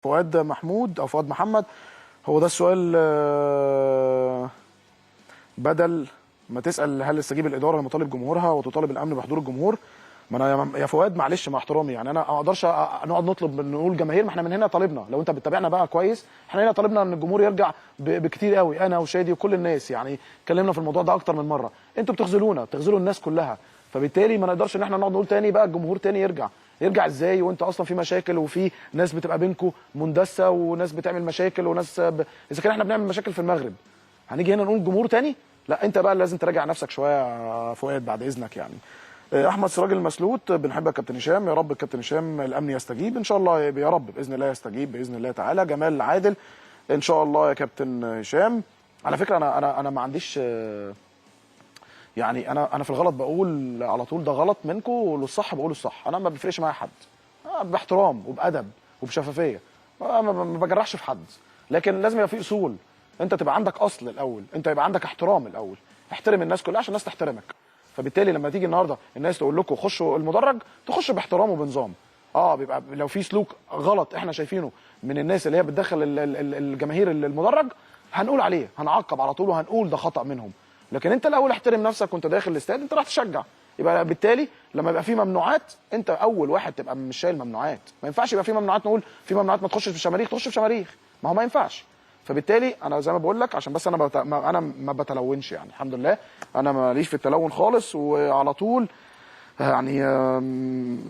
فؤاد محمود او فؤاد محمد، هو ده السؤال. بدل ما تسال هل تستجيب الادارة لمطالب جمهورها وتطالب الامن بحضور الجمهور. ما انا يا فؤاد معلش مع احترامي، يعني انا ما اقدرش نقعد نطلب نقول جماهير، ما احنا من هنا طالبنا، لو انت بتتابعنا بقى كويس احنا هنا طالبنا ان الجمهور يرجع بكتير قوي، انا وشادي وكل الناس، يعني اتكلمنا في الموضوع ده اكتر من مرة. انتوا بتخذلونا، بتخذلوا الناس كلها، فبالتالي ما نقدرش ان احنا نقعد نقول تاني بقى الجمهور تاني يرجع. يرجع ازاي وانت اصلا في مشاكل وفي ناس بتبقى بينكم مندسه وناس بتعمل مشاكل وناس اذا كان احنا بنعمل مشاكل في المغرب هنيجي هنا نقول جمهور تاني؟ لا، انت بقى لازم تراجع نفسك شوية يا فؤاد بعد اذنك. يعني احمد سراج المسلوت، بنحبك يا كابتن هشام، يا رب الكابتن هشام الامن يستجيب ان شاء الله، يا رب باذن الله يستجيب باذن الله تعالى. جمال عادل، ان شاء الله يا كابتن هشام. على فكرة انا ما عنديش، يعني انا في الغلط بقول على طول ده غلط منكم، والصح بقول الصح، انا ما بيفرقش معايا حد، باحترام وبادب وبشفافيه، ما بجرحش في حد، لكن لازم يبقى في اصول. انت تبقى عندك اصل الاول، انت يبقى عندك احترام الاول، احترم الناس كلها عشان الناس تحترمك. فبالتالي لما تيجي النهارده الناس تقول لكم خشوا المدرج، تخشوا باحترام وبنظام. بيبقى لو في سلوك غلط احنا شايفينه من الناس اللي هي بتدخل الجماهير المدرج هنقول عليه، هنعاقب على طول وهنقول ده خطأ منهم. لكن انت الاول احترم نفسك وانت داخل الاستاد، انت راح تشجع، يبقى بالتالي لما يبقى في ممنوعات انت اول واحد تبقى مش شايل ممنوعات. ما ينفعش يبقى في ممنوعات نقول في ممنوعات ما تخشش في شماريخ، تخش في شماريخ، ما هو ما ينفعش. فبالتالي انا زي ما بقول لك، عشان بس انا انا ما بتلونش، يعني الحمد لله انا ماليش في التلون خالص، وعلى طول يعني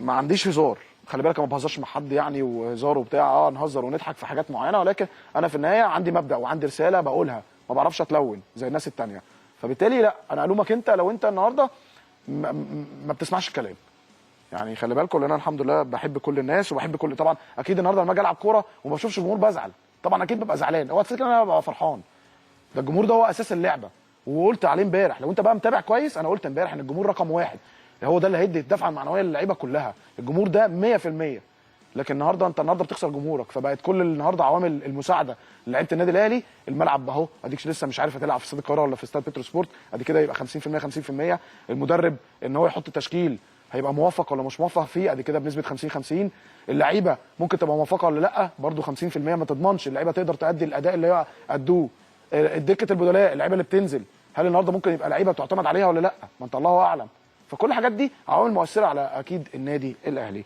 ما عنديش هزار، خلي بالك انا ما بهزرش مع حد يعني وهزار وبتاع، نهزر ونضحك في حاجات معينة، ولكن انا في النهاية عندي مبدأ وعندي رسالة بقولها، ما بعرفش اتلون زي الناس التانية. فبالتالي لا، انا الومك انت لو انت النهارده ما بتسمعش الكلام. يعني خلي بالكم لان انا الحمد لله بحب كل الناس وبحب كل، طبعا اكيد النهارده لما اجي العب كورة وما بشوفش الجمهور بزعل، طبعا اكيد ببقى زعلان، اوعى تفتكر ان انا ببقى فرحان، ده الجمهور ده هو اساس اللعبة، وقلت عليه امبارح لو انت بقى متابع كويس، انا قلت امبارح ان الجمهور رقم واحد، هو ده اللي هيدي الدفعة المعنوية للعيبة كلها، الجمهور ده 100%. لكن النهارده انت النهارده بتخسر جمهورك، فبقت كل النهارده عوامل المساعدة لعيبة النادي الاهلي، الملعب اهو اديك لسه مش عارف هتلعب في استاد القاهرة ولا في استاد بترو سبورت، ادي كده يبقى 50% 50%. المدرب ان هو يحط تشكيل هيبقى موفق ولا مش موفق فيه، ادي كده بنسبة 50-50. اللعيبة ممكن تبقى موفقة ولا لا، برده 50%، ما تضمنش اللعيبة تقدر تأدي الاداء اللي هي ادوه. دكه البدلاء، اللعيبة اللي بتنزل، هل النهارده ممكن يبقى لعيبة تعتمد عليها ولا لا؟ ما انت الله اعلم. فكل الحاجات دي عوامل مؤثرة على اكيد النادي الاهلي.